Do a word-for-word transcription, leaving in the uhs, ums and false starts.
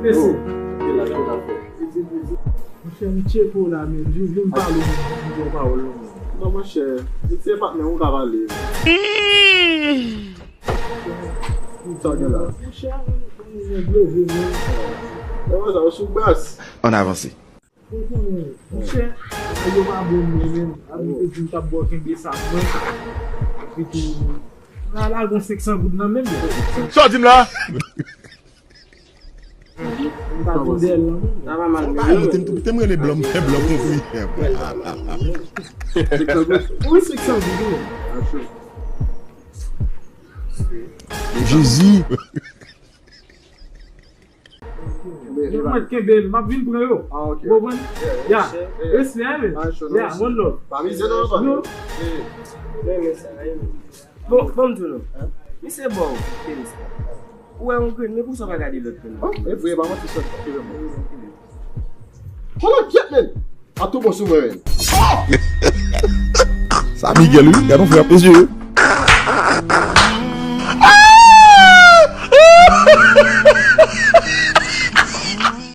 Mesye. Monchè, m tcheke w la, men. Vin, vin pale w, vin di yon pawòl, non, men. Non, monchè, se patnè ou ka pale. Sa w gen la? Monchè, nèg leve, men. Kòman sa, ou sou bras? Ann avanse. Ou konnen, monchè, yo pa bon, men, men. A, m te di m t ap bò kenbe sa, mwen. Epi tou, la, la, gon senk san goud nan men m. Sa w di m la? M pa tou dèyè l nan men m. Sa pa mal, men. Ay, mwen te m tou, te m rele blan, m fè blan konpli. Wi, senk san goud, wi. Jezi. Yo mèt kenbe l, m ap vin pran yo. Ah, ok. Ou konprann? Yeah, yeah, yeah. Respè, hein, men. Ah, sure, yeah, one love. Pa mize non, pa. Non. Yeah. Men, men sa, men. Bon, bon, m di w non. Misye ba w tenis la. Ou wè yon grenn, men poukisa w pa gade lòt grenn nan? Oh, e vre, pa manti, sòt. Hold on, get, man. A tou bon sou mwen, men. Sa Miguel, wi. Gade yon frè ap eseye.